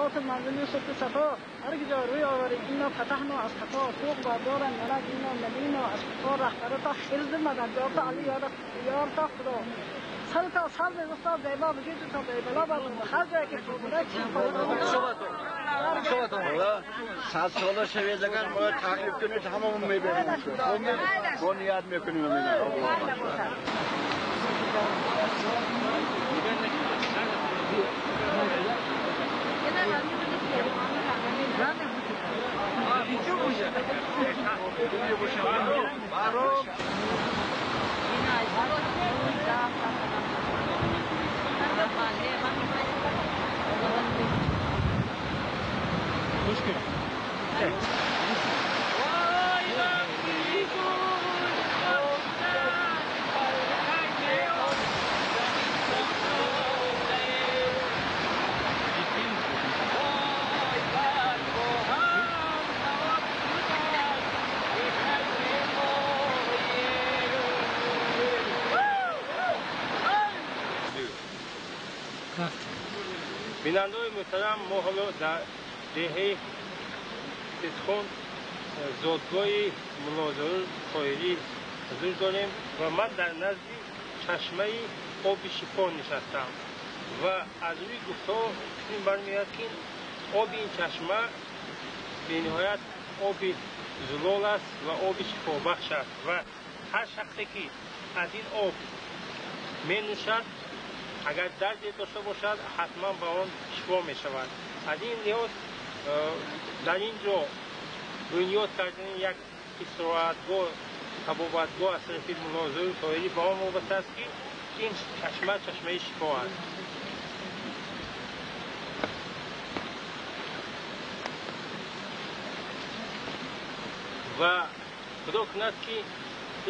صلات منزلی صبح صفا، هر جا روی آوری اینا فتحنا از خطا، فوق بردارن ملک اینا نبینا از خطا، رهبر تا خرد مددگار تا علی یار تا خدا. سر تا سر به استاد زیبا وجود تا به بلا بر هر جایی که تو بوده چی صد ساله شوید اگر ما تکلیف کنید هممون میبریم با نیت میکنیم. бинандаои муҳтарам, мо ҳоло дар деҳаи Сисхон, зодгоҳи Муллозоҳир Тоҳирӣ ҳузур дорем ва ман дар назди чашмаи оби шифо нишастам ва аз рӯи гуфтаҳо чунин бармеояд, ки оби ин чашма бениҳоят оби зулол аст ва оби шифобахш аст ва ҳар шахсе ки аз ин об менӯшад, агар дарде дошта бошад, ҳатман ба он шифо мешавад. Аз ин лиҳоз дар ин ҷо бунёд кардани як истироҳатгоҳ, табобатгоҳ аз тарафи Муллозоҳир Тоҳирӣ ба он вобаста аст, ки ин чашма чашмаи шифо аст. Ва худо кунад, ки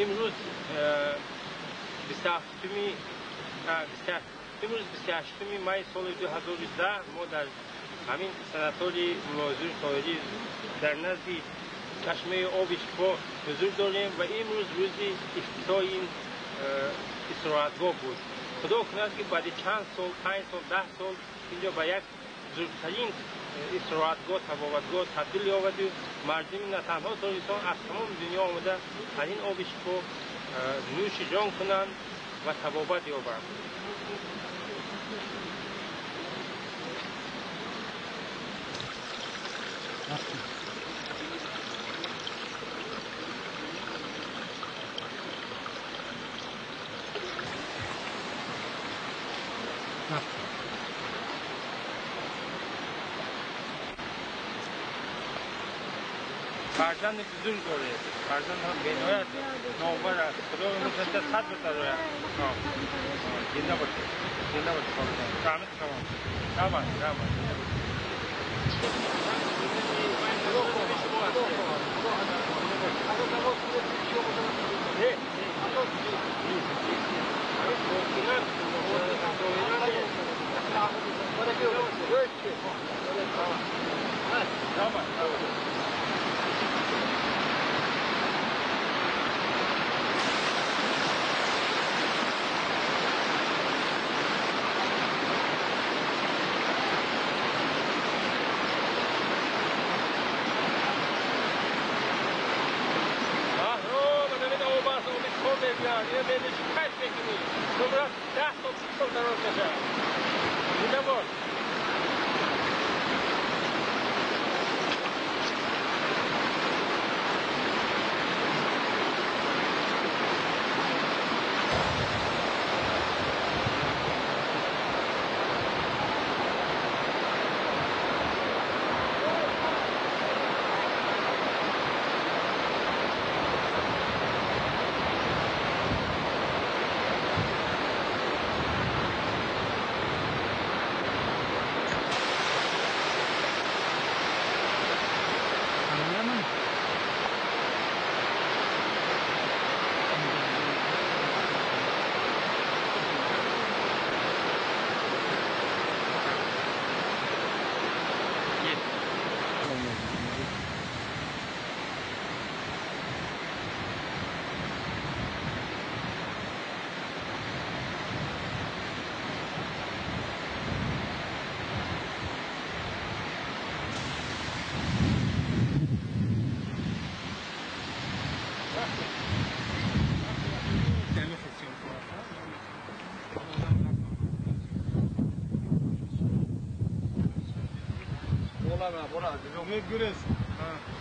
имрӯз 28 май соли 2010 мо дар ҳамин санатории Муллозоҳир Тоҳирӣ дар назди чашмаи оби шифо ҳузур дорем ва имрӯз рӯзи ифтитоҳи ин истироҳатгоҳ буд. Худо кунад, ки баъди чанд сол, 5 сол, 10 сол инҷо ба як бузургтарин истироҳатгоҳ, табобатгоҳ табдил ёбаду мардуми на танҳо Тоҷикистон, аз тамоми дунё омада аз ин оби шифо нӯши ҷон кунанд ва табобат ёбанд. Фарзанди бузург доред, фарзанд ҳам бениҳоят номвар аст. Худо мушаххас сад битарояд. Зинда бошед, зинда бошед. Раҳмат шумо. Раҳмат, раҳмат.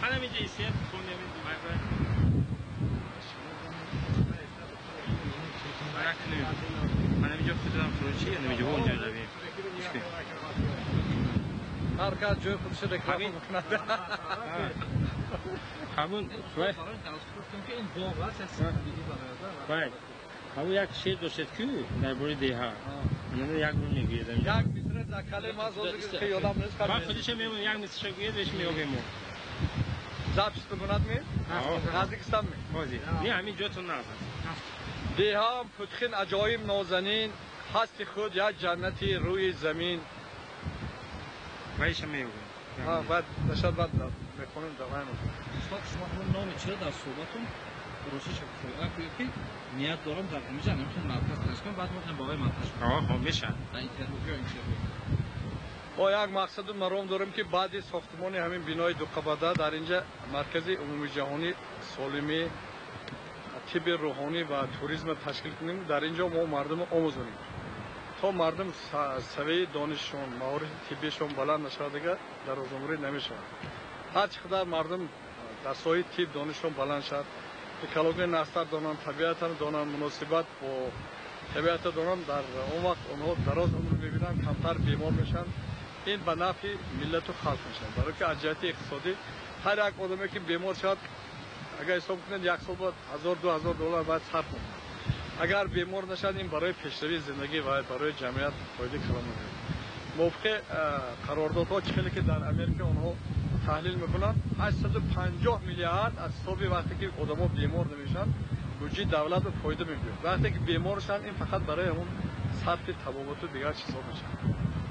Ҳаминҷа истед, хонем ҳаминҷо худам фурӯши, ҳаминҷо онҷо равем. Ҳар кас ҷои худашро реклама мекунад. Ҳамун ҳамун як шеър доштед ку дар бораи деҳа. Як бор мегӯед. Як мисра дар калима аз ҳозир ёдам нест. Ман худиша мемонам, як мисраша гӯед, беш меёбем мо. Запись бикунад ми? Наздикистам ми? Ҳозир. Не, ҳамин ҷотон нағз аст. Деҳаам путхин аҷоиб нозанин, ҳасти худ як ҷаннати рӯи замин. Вайша меёбем. Баъд нашад баъд мехонем давай мекунем. Устод, шумо ҳамон номи чиро дар суҳбатон русиша гуфтед, ки ният дорам дар ҳаминҷа ҳамин марказ ташкил кунам, баъд мо бобои марказ. Ҳо, мешавад. Дар интервю ё интервю. Мо як мақсаду маром дорем, ки баъди сохтмони ҳамин бинои дуқабата дар инҷа маркази умумиҷаҳонии солимӣ, тибби рӯҳонӣ ва туризмро ташкил кунем. Дар инҷо мо мардумро омӯзонем, то мардум савияи донишшон, маорифи тиббишон баланд нашавад, дигар дарозумрӣ намешавад. Ҳар чӣ қадар мардум дар соҳаи тиб донишшон баланд шавад, экологияи нағзтар донанд, табиатро донанд, муносибат бо табиатро донанд, дар он вақт онҳо дароз умр мебинанд, камтар бемор мешаванд. Ин ба нафъи миллату халқ мешавад. Барои ки аз ҷиҳати иқтисодӣ ҳар як одаме ки бемор шавад, агар ҳисоб кунед, як сол бояд 1000-2000 доллар бояд сарф кунад. Агар бемор нашавад, ин барои пешравии зиндагӣ ва барои ҷамъият фоидаи калон мекунад. Мувофиқи қарордодҳо, чӣ хеле ки дар Америка онҳо таҳлил мекунанд, 850 миллиард аз ҳисоби вақте ки одамо бемор намешаванд, буҷаи давлатро фоида мебиёрад. Вақте ки бемор шаванд, ин фақат барои ҳамон сарфи табобату дигар чизҳо мешавад.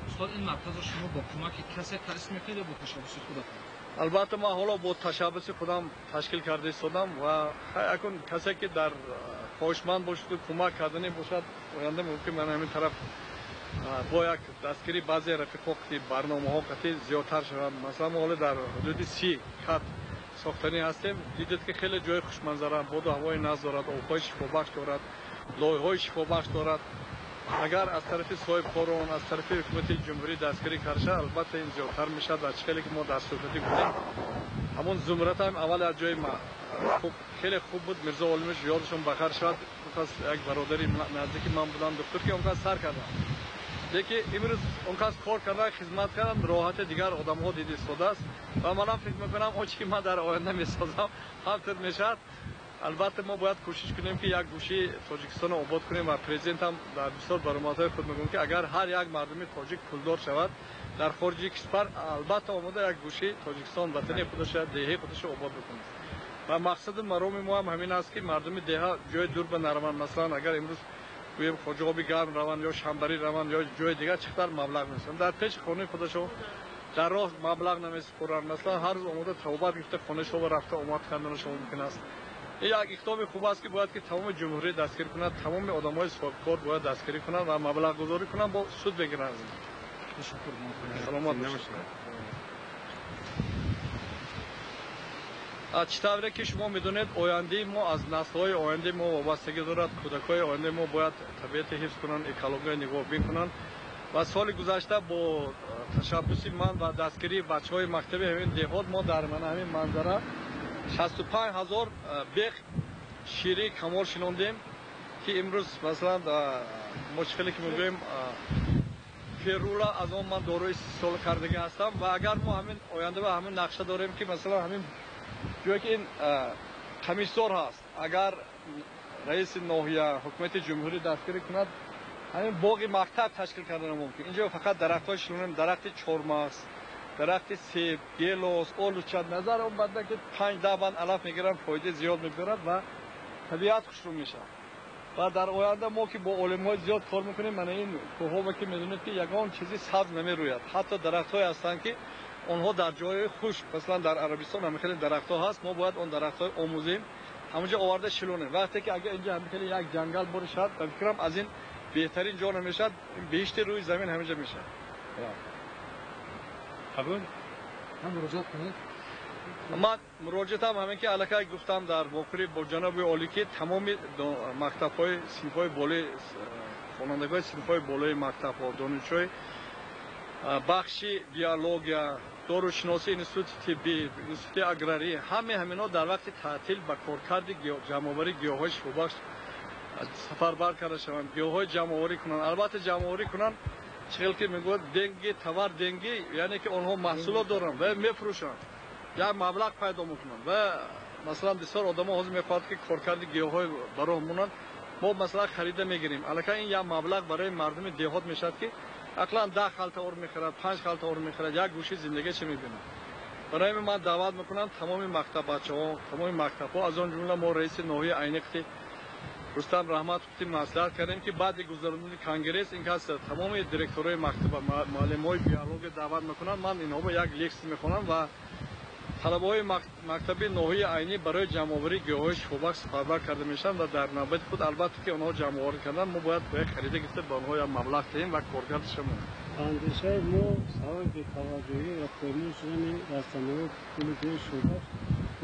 Устод, ин марказро шумо бо кӯмаки касе таъсис мекунед ё бо ташаббуси худатон? Албатта, ман ҳоло бо ташаббуси худам ташкил карда истодам ва акун касе ки дар хоҳишманд бошад, кӯмак карданӣ бошад, оянда мумкин ман ҳамин тараф бо як дастгирии баъзе рафиқҳо ки барномаҳо қатъи зиёдтар шаванд. Масалан, мо ҳоло дар ҳудуди 30 кат сохтанӣ ҳастем. Дидед ки хеле ҷои хушманзара, боду ҳавои нағз дорад, обҳои шифобахш дорад, лойҳои шифобахш дорад. Агар аз тарафи соҳибкорон, аз тарафи ҳукумати ҷумҳурӣ дастгирӣ карда шавад, албатта ин зиёдтар мешавад. Ва чӣ хеле ки мо дар суҳбатӣ гуфтем, ҳамон зумрат ҳам аввал аз ҷои хуб, хеле хуб буд. Мирзо Олимович ёдашон бахар шавад, он кас як бародари наздики ман буданд, духтур, ки он кас сар карданд. Лекин имрӯз он кас кор кардан, хизмат кардан, роҳати дигар одамҳо дида истодааст ва манам фикр мекунам, он чӣ ки ман дар оянда месозам, ҳамтур мешавад. Албатта, мо бояд кӯшиш кунем, ки як гӯшаи Тоҷикистонро обод кунем ва президент ҳам дар бисёр баромадҳои худ мегӯяд, ки агар ҳар як мардуми тоҷик пулдор шавад, дар хориҷи кишвар албатта омода як гӯшаи Тоҷикистон, ватани худашро, деҳаи худашро обод бикунад. Ва мақсаду мароми мо ҳам ҳамин аст, ки мардуми деҳа ҷои дур ба нараванд. Масалан, агар имрӯз гӯем Хоҷаоби Гарм раванд ё Шамбарӣ раванд ё ҷои дигар, чӣ қадар маблағ месупоранд. Дар пеши хонаи худашон дар роҳ маблағ намесупоранд. Масалан, ҳар рӯз омода табобат гирифта, хонаи шумо рафта омад карданашон мумкин аст. Ин як иқдоми хуб аст, ки бояд ки тамоми ҷумҳурӣ дастгирӣ кунад, тамоми одамҳои соҳибкор бояд дастгирӣ кунанд ва маблағгузорӣ кунанд, бо суд бигиранд аз ин. Саломат бошед. Чӣ тавре ки шумо медонед, ояндаи мо аз наслҳои ояндаи мо вобастагӣ дорад. Кӯдакҳои ояндаи мо бояд табиатро ҳифз кунанд, экологияро нигоҳбин кунанд. Ва соли гузашта бо ташаббуси ман ва дастгирии бачаҳои мактаби ҳамин деҳот мо дар мана ҳамин манзара 65 ҳазор бех ширӣ камол шинондем, ки имрӯз масалан мо чӣ хеле ки мегӯем, ферула, аз он ман дорои истеҳсол кардагӣ ҳастам. Ва агар мо ҳамин оянда ба ҳамин нақша дорем, ки масалан ҳамин ҷое ки ин қамишзор ҳаст, агар раиси ноҳия, ҳукумати ҷумҳурӣ дастгирӣ кунад, ҳамин боғи мактаб ташкил кардан мумкин. Инҷо фақат дарахтҳои шинонем, дарахти чормағз, дарахти себ, гелос, олуча. Назар он банда ки 5-10 банд алаф мегиранд, фоидаи зиёд мебарад ва табиат хушрӯ мешавад. Ва дар оянда мо ки бо олимҳои зиёд кор мекунем, мана ин кӯҳҳо ки медонед, ки ягон чизи сабз намерӯяд. Ҳатто дарахтҳое ҳастанд, ки онҳо дар ҷойҳои хушк, масалан дар Арабистон ҳамин хеле дарахтҳо ҳаст, мо бояд он дарахтҳои омӯзем, ҳамонҷо оварда шилонем. Вақте ки агар инҷо ҳамин хеле як ҷангал боришад, ба фикрам аз ин беҳтарин ҷо намешавад, беҳишти рӯи замин ҳаминҷо мешавад. Қабул? Ҳам муроҷиат кунед. Ман муроҷиатам ҳамин ки аллакай гуфтам дар вохӯрӣ бо ҷаноби олӣ, ки тамоми мактабҳои синфҳои болои, хонандагони синфҳои болои мактабҳо, донишҷӯи Бахши биология, дорушиносӣ, институти тиббӣ, институти аграрӣ, ҳамаи ҳаминҳо дар вақти таътил ба коркарди ҷамъоварии гиёҳҳои шифобахш сафарбар карда шаванд, гиёҳҳои ҷамъоварӣ кунанд. Албатта ҷамъоварӣ кунанд, чӣ хел ки мегӯяд, деньги товар деньги, яъне ки онҳо маҳсулот доранд ва мефурӯшанд, як маблағ пайдо мекунанд. Ва масалан бисёр одамо ҳозир мехоҳад, ки коркарди гиёҳҳои ба роҳ монанд. Мо масалан харида мегирем, аллакай ин як маблағ барои мардуми деҳот мешавад, ки ақлан 10 халта ор мехӯрад, 5 халта ор мехӯрад, як гӯши зиндагиашо мебинад. Барои ҳамин ман даъват мекунам тамоми мактаббачаҳо, тамоми мактабҳо, аз он ҷумла мо раиси ноҳияи Айниқти Рустам Раҳматовти маслиҳат кардем, ки баъди гузарондани конгресс ин кас тамоми директорҳои мактаба, муаллимҳои биология даъват мекунам. Ман инҳоро як лексия мехонам ва талабаҳои мактаби ноҳияи Айнӣ барои ҷамъоварии гиёҳҳои шифобахш сафарбар карда мешаванд ва дар навбати худ албатта ки онҳо ҷамъоварӣ карданд, мо бояд бояд харида гирифта ба онҳо як маблағ диҳем ва коркардашон. Андешаи мо сабаби бетаваҷҷӯҳӣ ва поймол шудани растаниҳои гулу гиёҳи шифобахш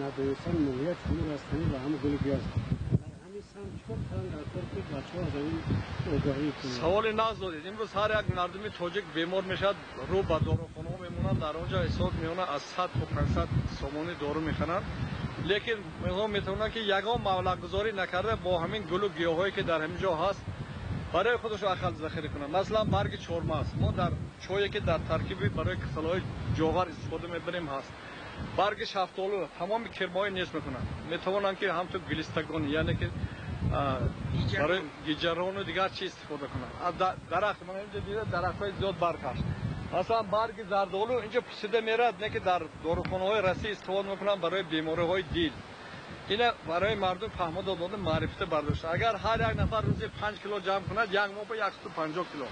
надонистани моҳияти ҳамин растанӣ ва ҳамин гулу гиёҳ аст. Дар ҳамин самт чӣ кор карданд дар кор, ки бачаҳо аз ҳамин огоҳӣ кунанд? Саволи нағз додед. Имрӯз ҳар як мардуми тоҷик бемор мешавад, рӯ ба дорухонаҳо мемонанд, дар он ҷо ҳисоб меёнад аз 100 то 500 сомонӣ дору мехаранд. Лекин онҳо метавонанд, ки ягон маблағгузорӣ накарда бо ҳамин гулу гиёҳҳое, ки дар ҳамин ҷо ҳаст, барои худашон ақал захира кунанд. Масалан барги чормағз мо дар чое, ки дар таркиби барои касалиҳои ҷоғар истифода мебарем, ҳаст. Барги шафтолу тамоми кирмаҳои нест мекунанд. Метавонанд, ки ҳамчун глистогон, яъне ки барои гиҷарону дигар чи истифода кунанд. Дарахт мана инҷо дида, дарахтҳои зиёд барг ҳаст. Масалан барги зардолу инҷо пусида меравад, не ки дар дорухонаҳои Россия истифода мекунанд барои бемориҳои дил. Ина барои мардум фаҳмода дода, маърифата бардошта. Агар ҳар як нафар рӯзи 5 кило ҷамъ кунад, як моҳ ба 150 кило.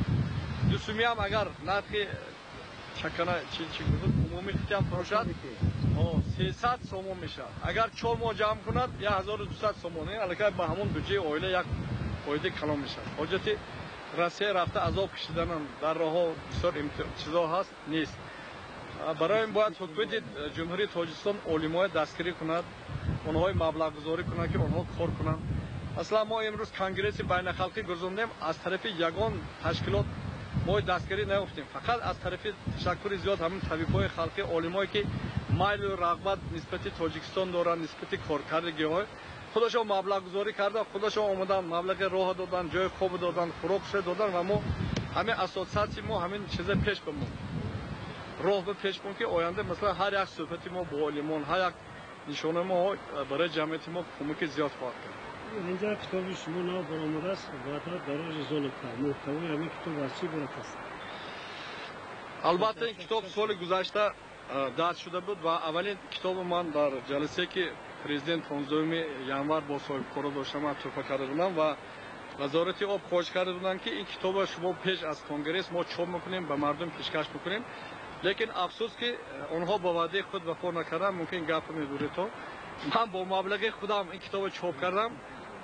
Дусумиам агар нархи чакана чи чи умумӣ хитиам фурӯшад, 300 сомон мешавад. Агар 4 моҳ ҷамъ кунад, 1200 сомон. Аллакай ба ҳамон буҷаи оила як фоидаи калон мешавад. Ҳоҷати Россия рафта азоб кашиданам дар роҳҳо бисёр чизо ҳаст нест. Барои ин бояд ҳукумати Ҷумҳурии Тоҷикистон олимоя дастгирӣ кунад, онҳои маблағгузорӣ кунад, ки онҳо кор кунанд. Масалан мо имрӯз конгресси байналхалқӣ гузарондем, аз тарафи ягон ташкилот мо дастгирӣ наёфтем. Фақат аз тарафи ташаккури зиёд ҳамин табибҳои халқӣ, олимое, ки майлу рағбат нисбати Тоҷикистон доранд, нисбати коркарди гиёҳҳо худашон маблағгузорӣ карда, худашон омадан, маблағи роҳа додан, ҷои хоб додан, хӯрокша додан ва мо ҳамин ассотсиатсияи мо ҳамин чиза пеш бимон, роҳ ба пеш бимон, ки оянда масалан ҳар як суҳбати мо бо олимон, ҳар як нишонаи мо барои ҷамъияти мо кӯмаки зиёд хоҳад кард. Инҷа китоби шумо нав баромадааст, Вода дороже золота. Муҳтавои ҳамин китоб аз чӣ иборат аст? Албатта ин китоб соли гузашта дарҷ шуда буд ва аввалин китоби ман дар ҷаласае, ки президент 15 январ бо соҳибкоро доштам, ман туҳфа карда будам ва вазорати об хоҳиш карда буданд, ки ин китобро шумо пеш аз конгресс мо чоп мекунем, ба мардум пешкаш мекунем. Лекин афсӯс, ки онҳо ба ваъдаи худ вафо накарданд. Мумкин гапро медуред, то ман бо маблағи худам ин китобро чоп кардам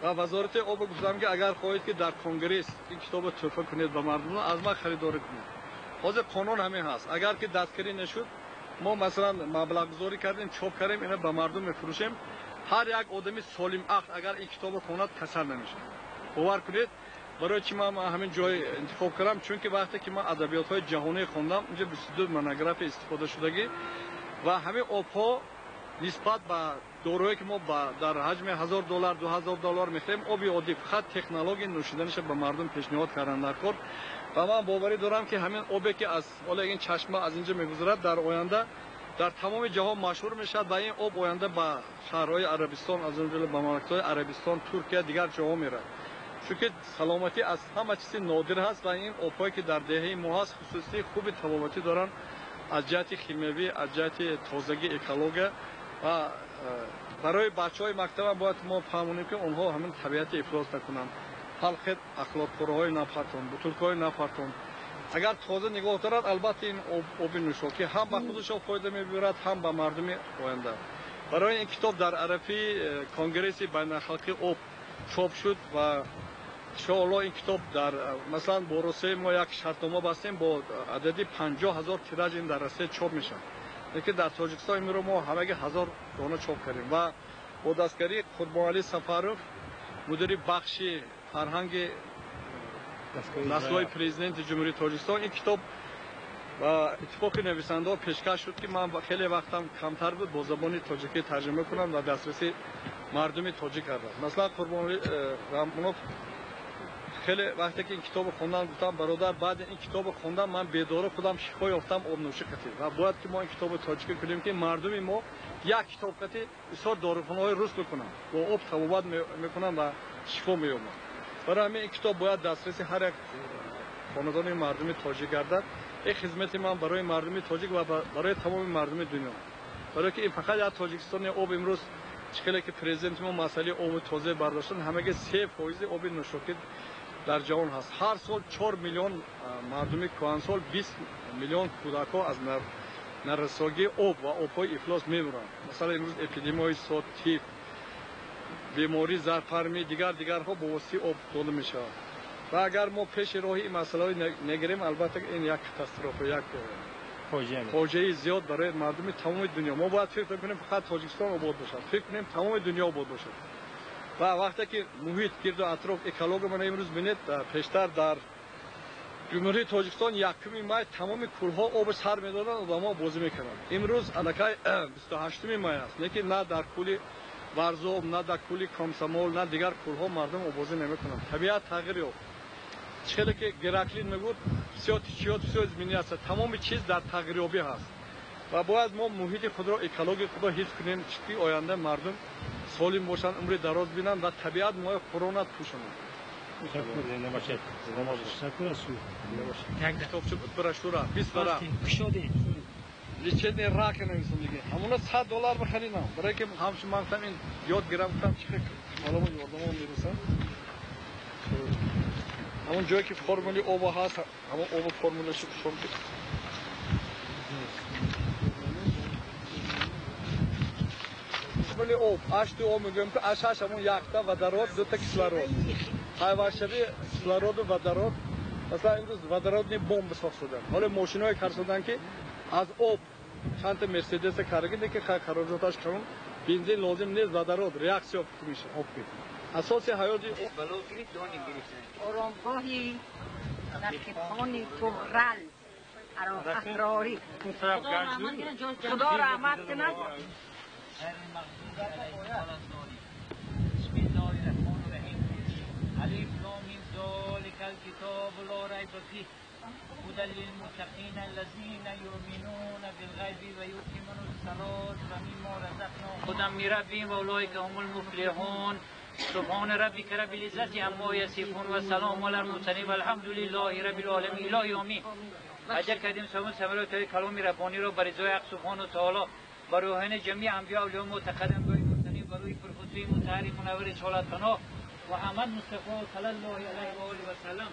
ва вазорати об гуфтам, ки агар хоҳед, ки дар конгресс ин китобро туҳфа кунед ба мардум, аз ман харидорӣ кунед. Ҳозир қонун ҳамин ҳаст, агар ки дастгирӣ нашуд, мо масалан маблағгузорӣ кардем, чоп кардем, ина ба мардум мефурӯшем. Ҳар як одами солим ақл агар ин китобро хонад, касал намешавад, бовар кунед. Барои чӣ ман ҳамин ҷой интихоб кардам? Чунки вақте ки ман адабиётҳои ҷаҳонӣ хондам, инҷо 22 монография истифода шудагӣ ва ҳамин обҳо нисбат ба доруҳое, ки мо дар ҳаҷми 1000 доллар, 2000 доллар мехӯрем, оби оддӣ, фақат технологияи нӯшиданиша ба мардум пешниҳод кардан дар кор. Ва ман боварӣ дорам, ки ҳамин обе, ки аз ҳоло ин чашма аз инҷо мегузарад, дар оянда дар тамоми ҷаҳон машҳур мешавад ва ин об оянда ба шаҳрҳои Арабистон, аз он ҷумла ба мамлакатҳои Арабистон, Туркия, дигар ҷоҳо меравад. Чунки саломатӣ аз ҳама чизи нодир ҳаст ва ин обҳое, ки дар деҳаи мо ҳаст, хусусияти хуби табобатӣ доранд аз ҷиҳати химиявӣ, аз ҷиҳати тозагии экология. Ва барои бачаҳои мактабам бояд мо фаҳмонем, ки онҳо ҳамин табиати ифлос накунанд, ҳалқи ахлотхӯраҳои напартон, бутулкаҳои напартон. Агар тоза нигоҳ дорад, албатта ин оби нӯшокӣ ҳам ба худашон фоида мебиёрад, ҳам ба мардуми оянда. Барои ин китоб дар арафаи конгресси байналхалқии об чоп шуд ва иншоалло ин китоб дар масалан бо Русия мо як шартнома бастем, бо адади 50 000 тираж ин дар Россия чоп мешавад, лекин дар Тоҷикистон имрӯз мо ҳамаги 1000 дона чоп кардем ва бо дастгирии Қурбоналӣ Сафаров, мудири бахши фарҳанги дастгоҳи президенти Ҷумҳурии Тоҷикистон, ин китоб ва иттифоқи нависандаҳо пешкаш шуд, ки ман хеле вақтам камтар буд, бо забони тоҷикӣ тарҷума кунам ва дастраси мардуми тоҷик кардам. Масалан, Қурбонали Раҳмонов хеле вақте ки ин китобро хондан, гуфтам: бародар, баъди ин китобро хондан ман бедора худам шифо ёфтам обнӯшӣ қатӣ, ва бояд ки мо ин китобро тоҷикӣ кунем, ки мардуми мо як китоб қатӣ бисёр дорухонаҳои рус бикунанд, бо об табобат мекунанд ва шифо меёбанд. Барои ҳамин ин китоб бояд дастраси ҳар як хонадони мардуми тоҷик гардад. Ин хизмати ман барои мардуми тоҷик ва барои тамоми мардуми дунё, барое ки ин фақат як Тоҷикистони об имрӯз чӣ хеле ки президенти мо масъалаи оби тоза бардоштан, ҳамаги 3% оби нӯшокӣ дар ҷаҳон ҳаст. Ҳар сол 4 миллион мардуми кӯҳансол, 20 миллион кӯдакҳо аз нарасогии об ва обҳои ифлос мемуранд. Масалан, имрӯз эпидемияҳои сод, тиф, бемории зарфармӣ, дигар дигарҳо бо воситаи об дода мешавад. Ва агар мо пеши роҳи ин масъалаҳо негирем, албатта ин як катастрофа, як фоҷиаи зиёд барои мардуми тамоми дунё. Мо бояд фикр кунем фақат Тоҷикистон обод бошад, фикр кунем тамоми дунё обод бошад. Ва вақте ки муҳит, гирду атроф, экология мана имрӯз бинед, пештар дар Ҷумҳурии Тоҷикистон 1 май тамоми кӯлҳо оби сар медоданд, одамо бозӣ мекарданд. Имрӯз аллакай 28 май аст, лекин на дар кӯли Варзоб, на дар кӯли Комсомол, на дигар кӯлҳо мардум обозӣ намекунанд. Табиат тағйир ёфт. Чӣ хеле ки Гераклит мегӯфт: всё течёт, всё изменяется, тамоми чиз дар тағйирёбӣ ҳаст. Ва бояд мо муҳити худро, экологияи худро ҳифз кунем, чунки оянда мардум солим бошанд, умри дароз бинанд ва табиат мои хӯронад, пӯшонад. Китобча буд, брошюра, 20 варақ. Лечение рака нависам дига. Ҳамона 100 доллар бихаридам. Барое ки ҳамчун ман гуфтам ин ёд гирам, гуфтам чӣ хел маълумот ёрдамон мерасад. Ҳамон ҷое ки формули оба ҳаст, ҳамон оба формулашо кушом ки формули об H2O мегӯем, ки H ҳамон якта водород, дута кислород. Пайвастшавии кислороду водород. Масалан, имрӯз водородный бомба сохт шуданд. Ҳоло мошиноe кар шуданд, ки аз об чандта Мерседеса кардаги, лекин хароҷоташ кам, бензин лозим нест, водород реаксия мешавад, об асоси ҳаёти. Оромгоҳи Нақибхони Туғрал Аҳрорӣ, Худо раҳмат кунад. بسم الله الرحمن الرحیم. الف لام میم ذلك الكتاب لا ريب فيه هدى للمتقين الذين يؤمنون بالغيب ويقيمون الصلاة ومما رزقناهم خودم میرویم و اولئک هم المفلحون. سبحان ربك رب العزة عما يصفون و سلام علی المرسلین و الحمد لله رب العالمین. الهی آمین. عجل کردیم سامون ثمرات کلام ربانی را بر رضای حق سبحانه و تعالی، بر روحان جمیع انبیا، اولیاء معتقدان، برای مرسلین، برای پرفتوی مطهر منور رسالت پناه محمد مصطفی صلی الله علیه و آله و سلم،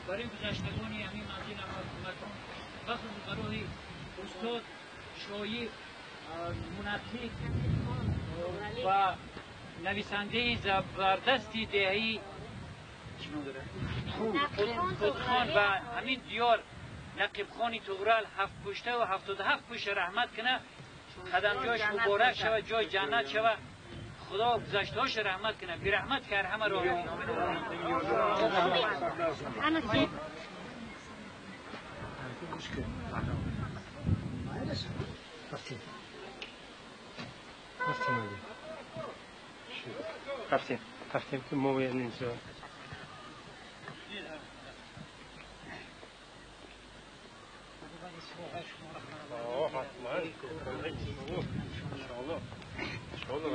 برای گذشتگان همین منزل مکان، بخصوص برای استاد شاعر منقی و نویسنده زبردستی دهی چی نام داره؟ خودخان و همین دیار نقیب خانی طغرل، هفت پشته و 77 پشته رحمت کنه، قدم جایش مبارک شود، جای جنت شود، خدا گذشتهاش رحمت کنه، بی رحمت که ارحم الراحمین. رفتیم رفتیم که ما باید اینجا حتما انشاءالله انشاءالله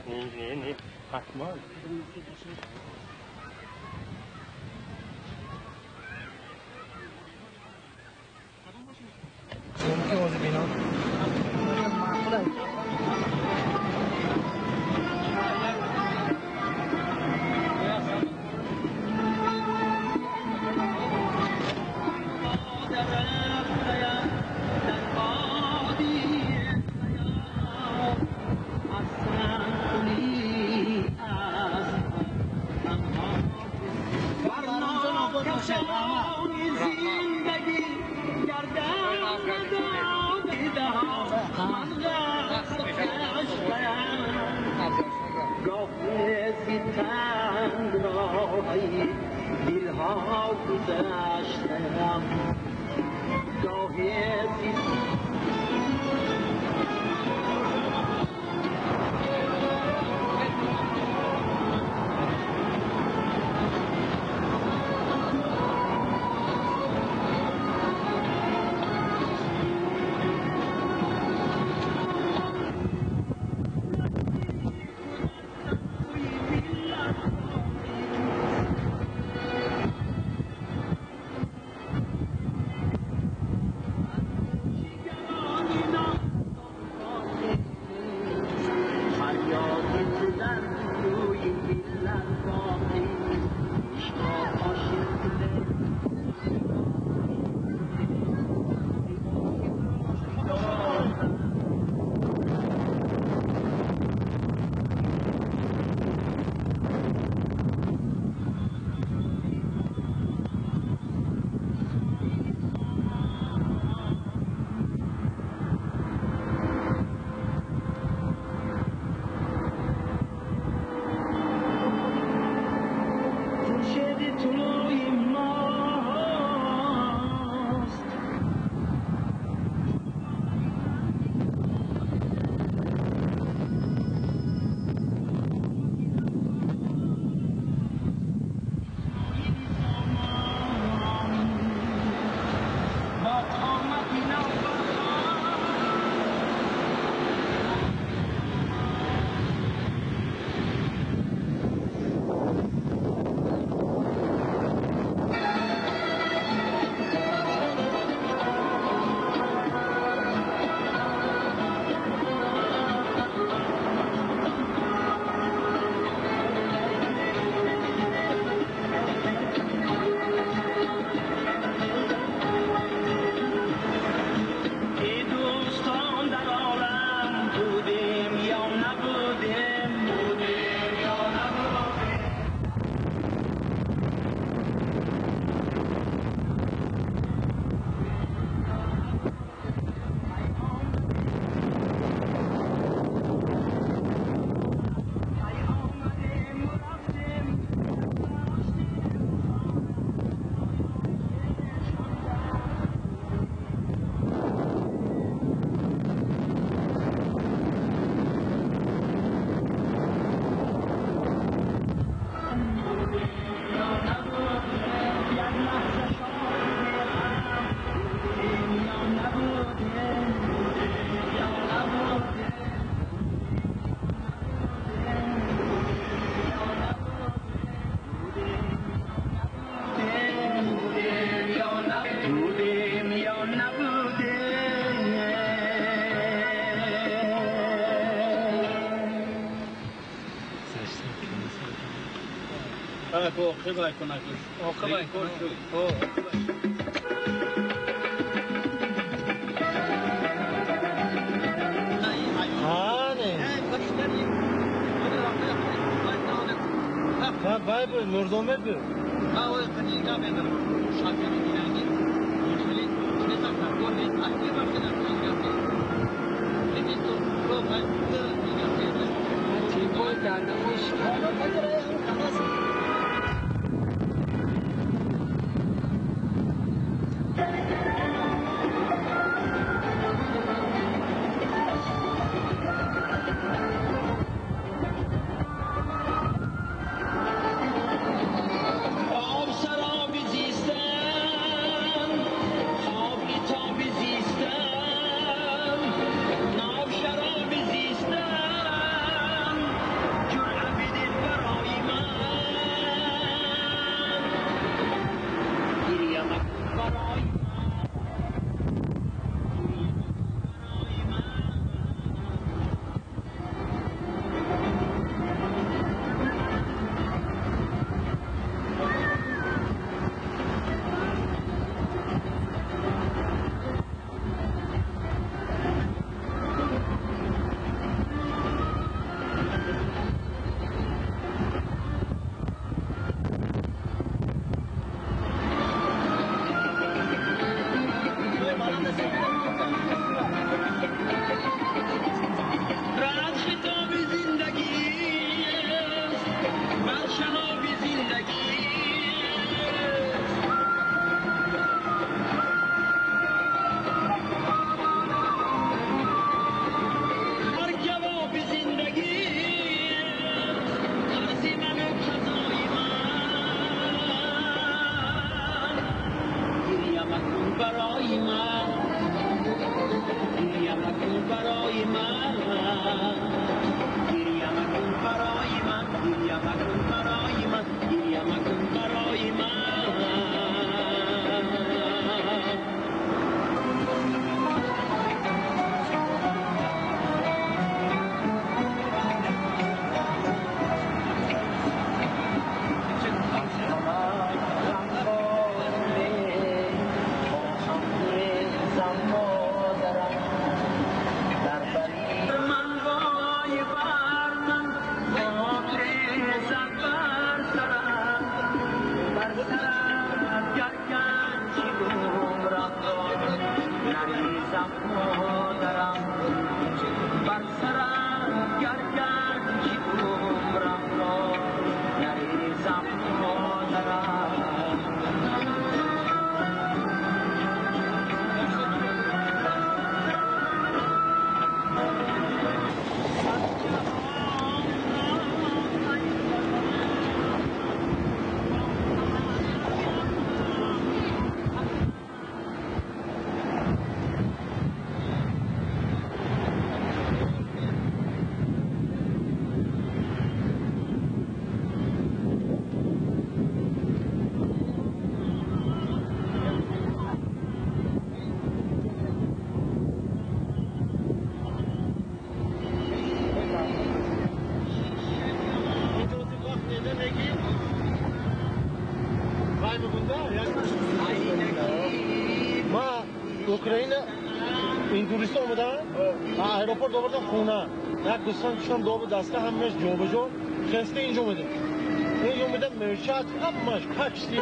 نه نه حتما. دلها گذشتم. گاه زیست. مادرم بر سرم گرگرد که عمرم را نریزم مادرم. Аэропорт овардам хона. Як гӯсфанд кушам добу даста ҳамаш ҷобаҷо хеста инҷо омадем. Инҷо омадам мерчат ҳамаш почти.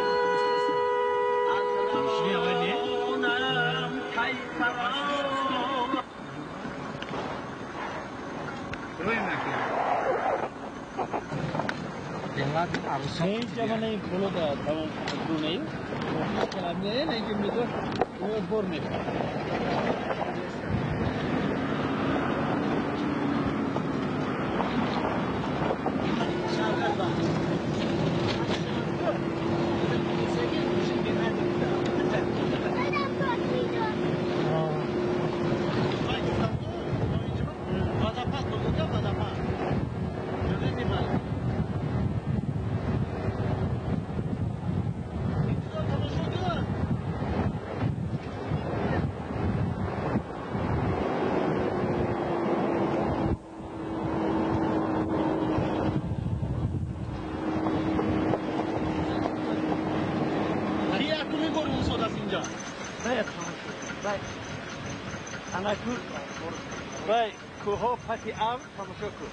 کوه پتی اب تماشا کن.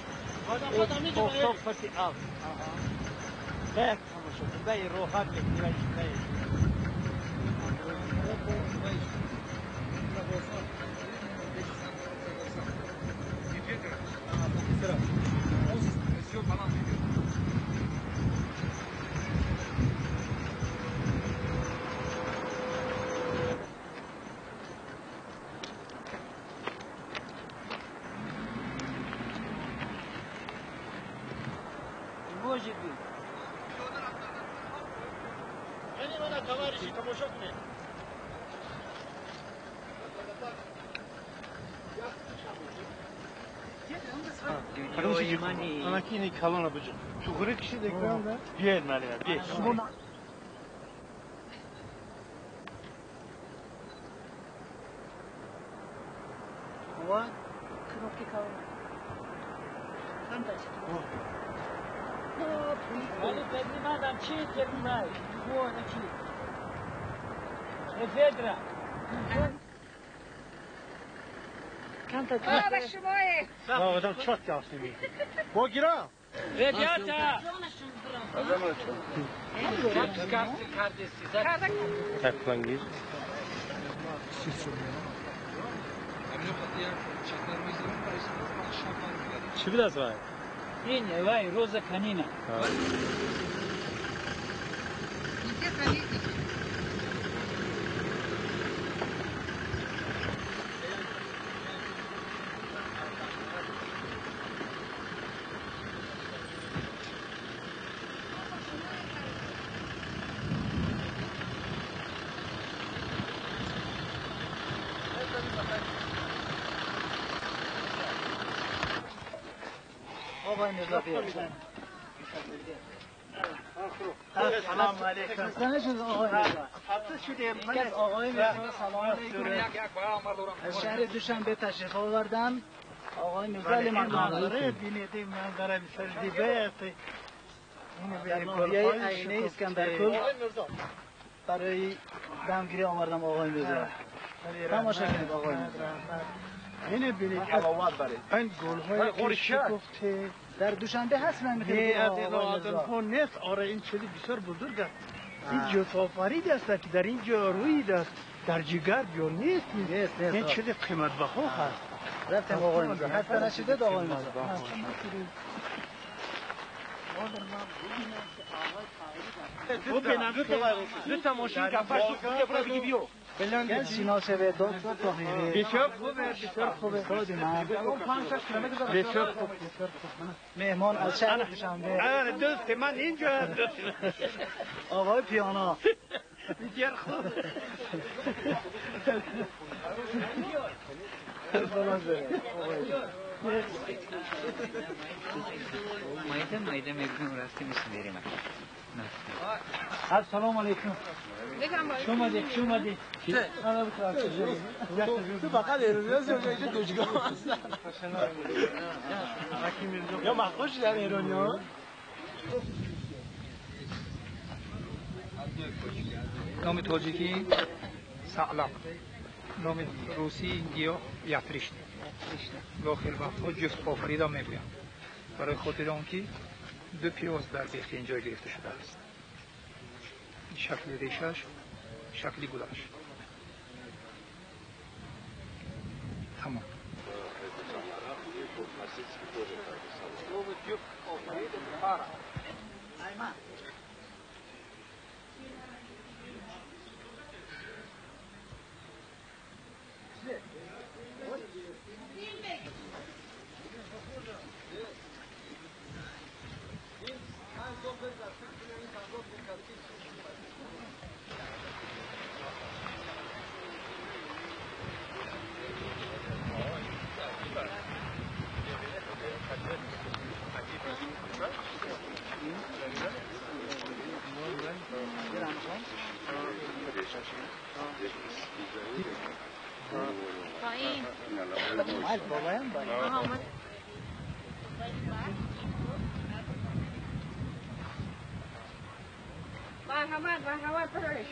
آفتاب پتی اب. باید تماشا کن. باید راحت میکنی. آدم چات یافتیم. با گیرم. Ребята! Taklangiz. Чӣ будааст вай? Ин вай роза канина. سلام علیکم. آقای میرزا سلام علیکم. از شهر دوشنبه تشریف آوردن. آقای میرزا علی منظره بینید، منظره بسیار زیبا. در ناحیه عینه اسکندرکل برای دمگیری آوردم آقای میرزا. تماشا کنید آقای میرزا. اینه بینید حلاوت برای این گل‌های که شکفته در دوشنبه هست. من میخوام نیست. آره این چیزی بسیار بزرگ است. این جفافرید است که در اینجا روی است. Дар ҷигар ҷо нест. Ин чизи қиматбаҳо ҳаст. Рафтем оғои Мирзо. Хаста нашудед оғои Мирзо? دو تا ماشین کفش تو برو بگی بیو. شناسه دکتر طاهری. بسیار خوبه، بسیار خوبه. بسیار خوب. مهمان از شهر دوشنبه. آره دوست من اینجا هست. آقای پیانا. بسیار خوب. майда майда мегӯем, рафтем мерем. السلام علیکم. شما دی شما دی. تو فقط ایرانی هستی یا اینجا دوشگاه هستن؟ یا مخوش در ایرانی ها؟ نام تاجیکی سعلق، نام روسی گیاه یاتریشت. داخل وقتها جفت آفریدا میگویند برای خاطر آنکه دو پیاز در بیخ اینجا گرفته شده است. شکل ریشش، شکل گلش. تمام. مرحمت مرحمت برای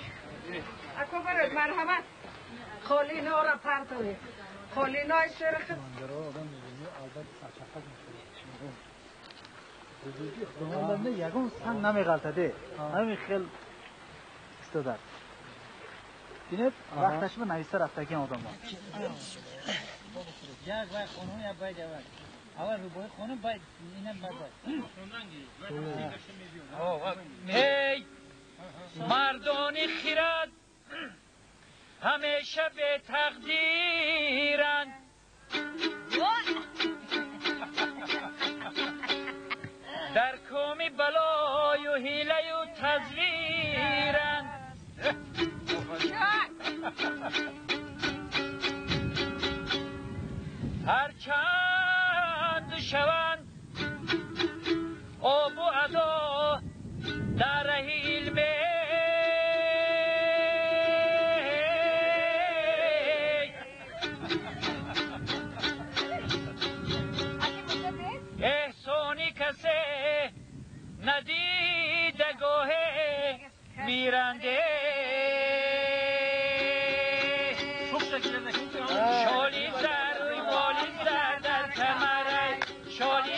اکو برای مرحمت خالینا را پرتوی خالینای سرخ. یگون سنگ نمیغلطده همین خیل استادر بینید وقتش به نویسه رفتگی آدم ها. یک باید خانم یک باید اول اول رو باید خانم باید اینم باید. ای مردانی خیرد همیشه به تقدیرند، در کوم بلای و حیله و تزویرند. هر چند شوند آب و ادا در ره علم، احسانی کسی ندیده گاه میرنده. شالی زر روی مالی زر در کمره شالی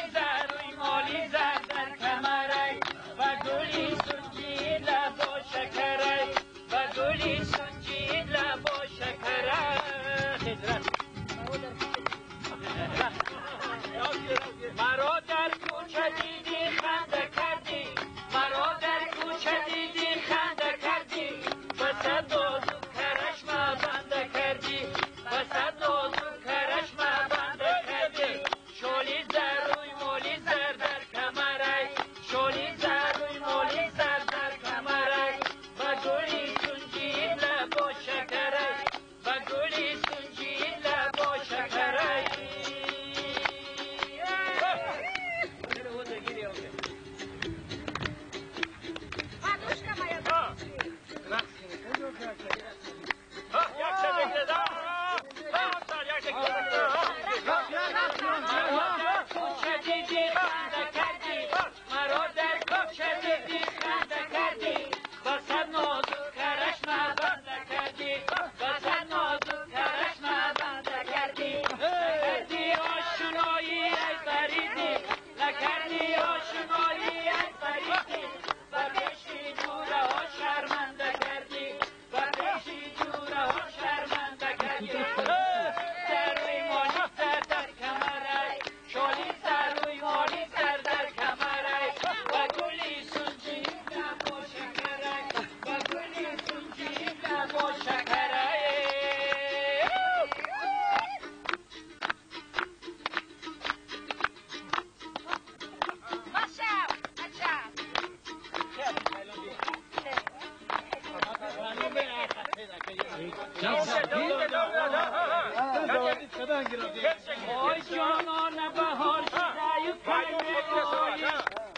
آی جانان بهار شده و کی می‌آیی،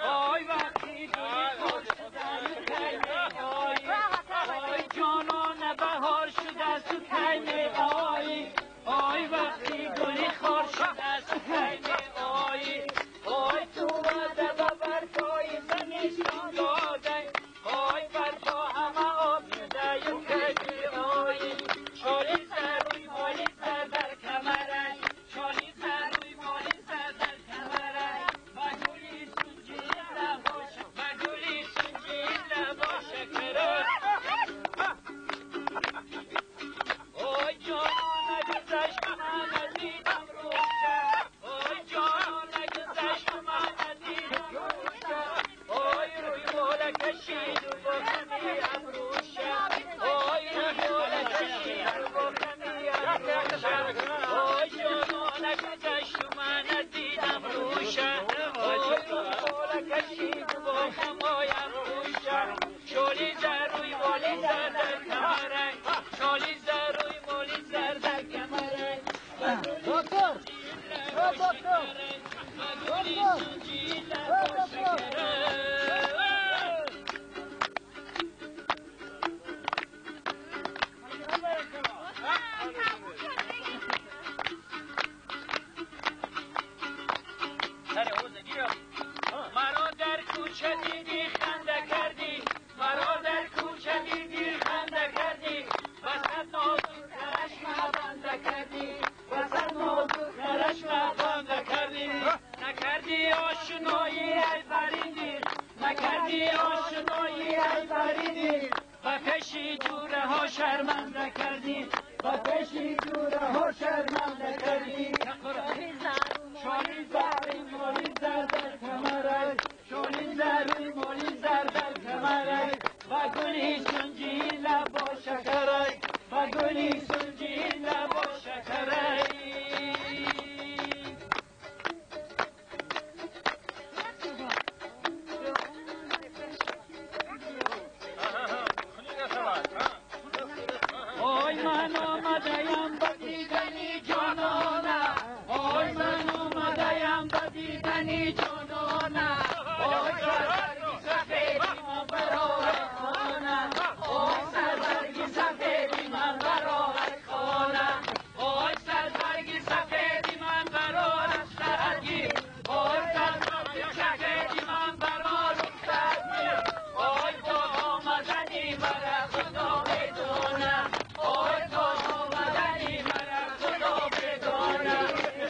آی وقتی گلی خور شده و کی می‌آیی، آی جانان بهار شده و کی می‌آیی، آی وقتی گلی خور شده و کی می‌آیی، آی تو وعده به برپای زمستان داده، آی برپا همه آب شده و کی می‌آیی، شالی سر روی مالی سر در کمرش، شالی سر روی مالی سر در کمرش، و گلی سنجی لباش، و گلی سنجی لباش کرد. آی جانان گذشت من ندیدم روشه، آی جانان گذشت من ندیدم روشه، آی روی بالا کشید و با کمی ابروشه، آی روی بالا کشید و با کمی ابروشه، آی جانان گذشت من ندیدم روشه، آی روی بالا کشید و با کمای ابروشه، شالی زر روی مالی زر در کمرنگ، شالی زر روی مالی زر در کمرنگ، دکتر دکتر مرا در کوچه دیدی خنده کردی، مرا در کوچه دیدی خنده کردی، وسط ناز و کرشمه بنده کردی، وسط ناز و کرشمه بنده کردی، نکردی آشنایی ای فریدی، نکردی آشنایی ای فریدی، و پیشی جوره ها شرمنده کردی، و پیشی جوره ها شرمنده کردی، شالی زر مالی زر در کمرش، شالی زر مالی زر در کمرش، و گلی سنجی لبا شکرش، و گلی سنجی لبا شکرش. آی من آمدیم به دیدن جانانه، آی من آمدیم به دیدن جانانه، آی سربرگ سفیدی من برآورد خانه، آی سربرگ سفیدی من برآورد خانه، آی سربرگ سفیدی من برآورد سرگی، آی سربرگ سفیدی من برآورد سرگی، آی تا آمدنی مرا خدا بدانه، آی تا آمدنی مرا خدا بدانه،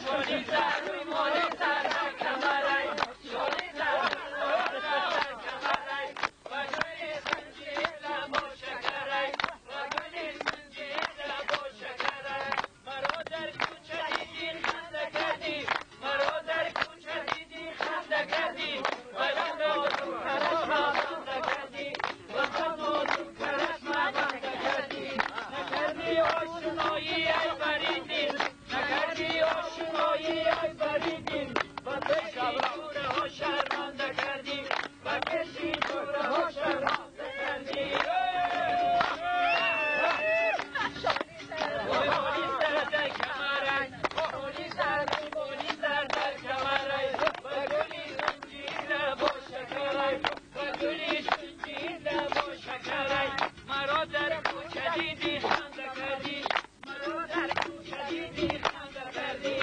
شالی زر روی مالی زر در کمرش، شالی زر روی مالی زر در کمرش، و گلی سنجی لبا شکرش، و گلی سنجی لبا شکرش، مرا در کوچه دیدی خنده کردی، مرا در کوچه دیدی خنده کردی، و ناز و کرشمه بنده کردی، و ناز و کرشمه بنده کردی، نکردی آشنایی ای فریدی، نکردی آشنایی ای فریدی، و پیشی جوره ها شرمنده کردی، و پیشی جوره ها شرمنده کردی. مالی سر در کمرش، مالی سر مالی سر در کمرش، و گلی سنجی لبا شکرش، و گلی سنجی لبا شکرش، مرا در کوچه دیدی خنده کردی، مرا در کوچه دیدی خنده کردی.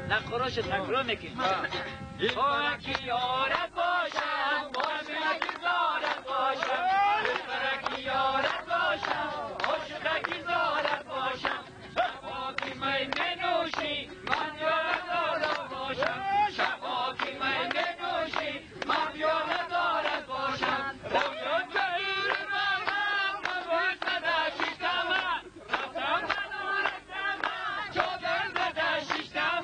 نه خروش تکرار میکنی. خاکی یارت باشم، عاشقکی زارت باشم، دلبرکی یارت باشم، عاشقکی زارت باشم، شبا که می منوشی من یارت دارم باشم، شبا که می منوشی من یارت دارت باشم، رفتم به برم زده شیشتم، رفتم به چادر زده شیشتم،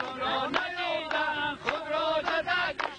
خود را ندیدم خود را زده.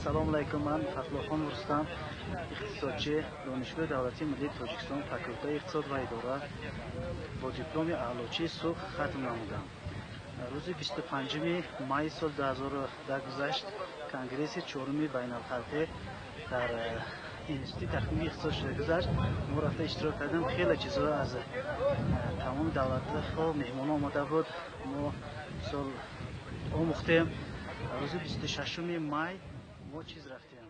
Салом алайкум, ман Фатлохон Рустам, иқтисодчи Донишгоҳи давлатии миллии Тоҷикистон, факултаи иқтисод ва идора бо дипломи аълочии сурх хатм намудам. Рӯзи 25 майи соли 2010 гузашт конгресси чоруми байналхалқӣ дар институти тахминии иқтисод шуда гузашт. Мо рафта иштирок кардем. Хеле чизҳо аз тамоми давлатҳо меҳмонҳо омода буд. Мо мисол омӯхтем. Рӯзи 26 май мо чиз рафтем.